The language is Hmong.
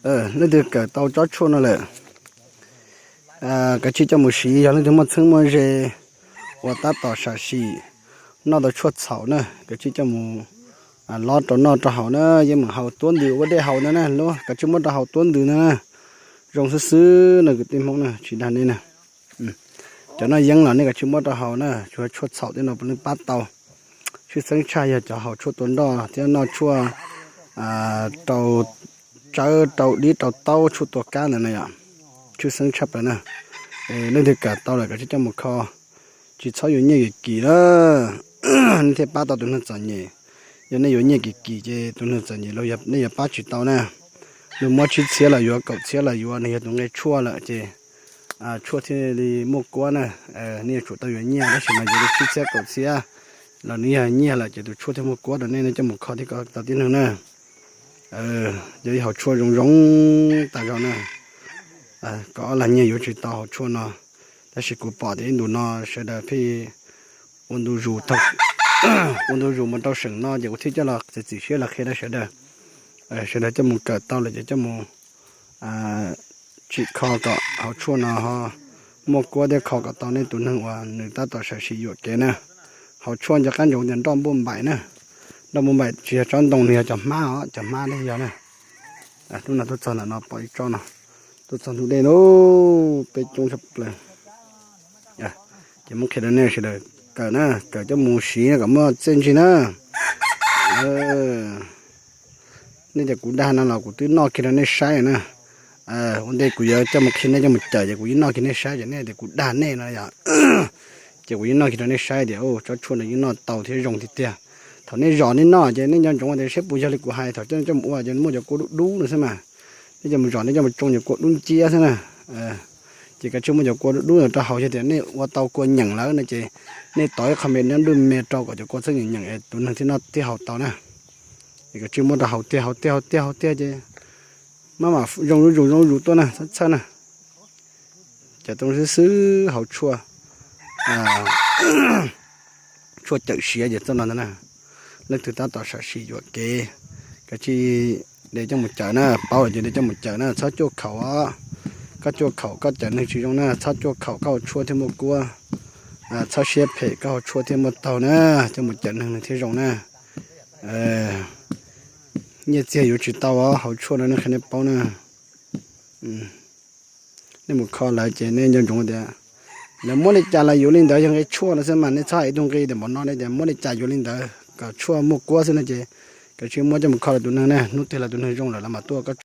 Leej twg kawm tau tsob tshuaj no lawm, kav tsij coj mus siv. Yog leej twg muaj txheeb muaj ze uas tab tom sam sim noj tau tshuaj txhaum na, kav tsij coj mus lob rau noj rau haus na, yeej meem haus tuab ntws ua dej haus ntawd na, kav tsij muab rau haus tuab ntws ntawd na. Zoo xwb xwb no kwv tij Hmoob na, tsis dag nej na. Cov noj yeeb los nej kav tsij muab rau haus na, tsuas tshuaj txhaum tej no puav leej pab tau. Tshwj xeeb tshaj yog cov haus tshuaj tua nroj thiab noj tshuaj rau tsawb rau dib rau taub tshuaj tua kab ntawd na yom. Tshwj xeeb tshaj plaws na. Leej twg kawm tau lawm kav tsij coj mus kho, tsis txhob yuav nyiaj kim kim na, nej thiaj pab tau tus neeg txom nyem. Yog nej yuav nyiaj kim kim ces tus neeg txom nyem los nej yuav pab tsis tau na. Luag muab tsib txhiab los yuav, kaum txhiab los yuav, nws yog tus nqe tshuaj lawm ces tshuaj thiaj li muaj kuab na. Nej yuav tsum tau yuav nyiaj, tab sis mas yuav li tsib txhiab kaum txhiab los nws yog nyiaj lawm ces tus tshuaj thiaj muaj kuab rau nej, nej coj mus kho thiab kov tau tib neeg na. Yog ib hauv tshuaj zoo zoo tas zog na. Koj ob lag nyiaj yuav tsis tau hauv tshuaj no, tab sis kuv pom tias ib ntus no sawv daws pheej ua ntu zus, ua ntu zus mus rau seem no ces kuv thiaj coj los txiav txim siab los qhia rau sawv daws. Sawv daws coj mus kawm tau lawm ces coj mus tsim kho kom hauv tshuaj no ho muaj kuab thiab kho kom tau nej tus neeg uas nws tab tom sam sim yuam kev na. Hauv tshuaj nco qab ntsoov tias nroj npuaj npaim na. Nroj npuaj npaim tsis yog tsob ntoo, nws yog cov hmab os, cov hmab thiaj yog na. Hnub no tuaj txog ntawm no pom ib tsob no, tuaj txog ntug dej no, peb coob tshaj plaws. Ces muab qhia rau nej sawv daws kawm na, kawm coj mus siv kom muaj txiaj ntsig na. Nej tias kuv dag no los kuv twb noj kiag rau nej saib na. Ua ntej kuv yuav coj mus qhia nej coj mus cawm ces kuv yeej noj kiag nej saib, ces nej tias kuv dag nej no yom. Ces kuv yeej noj kiag rau nej saib tias tsob tshuaj no yeej noj tau thiab zoo tiag tiag. Thaum nej zom nej noj ces nej nco ntsoov tias saib puas yog li kuv hais, thaum coj coj mus ua ces muaj cov kua dub dub no xwb mas. Nej coj mus zom nej coj mus tsoo cov kua dub nciab xwb na. Ces kav tsij muab cov kua dub dub no rau haus, yog tias nej ua tau kua nyeem lawm no ces nej tov ib qho me dawb dwb me rau kom cov kua txhob nyeem nyeem es tus neeg thiaj noj thiaj haus tau na. Es kav tsij muab rau haus tiag haus tiag haus tiag haus tiag ces maj mam zoo zuj zus zoo zuj zus tuaj na, txhawj txhawj na. Ces tau xwb xwb hauv tshuaj, tshuaj cawm siav ces txoj no ntag na. Leej twg tab tom sam sim yuam kev, kav tsij de coj mus cawm na, paub lawm ces de coj mus cawm na, txhob cuaj khaum os. Koj cuaj khaum koj cawm neeg tsis zoo na, txhob cuaj khaum koj haus tshuaj thiaj muaj kuab, txhob siab phem koj haus tshuaj thiaj muaj taug na, coj mus cawm neeg nws thiaj zoo na. Nyiaj txiag yuav tsis tau os, hauv tshuaj no nej qhia nej paub na. Nej mus kho lawv ces nej nco ntsoov tias lawv muab li cas los yuav li ntawd, yog nqe tshuaj no xwb mas nej txhob hais ib tug nqi tias npaum no ne, tias muab li cas yuav li ntawd kom tshuaj muaj kuab xwb no ces kav tsij muab coj mus kho lawv tus neeg na, hnub twg lawv tus neeg zoo lawm los mam tuaj, koj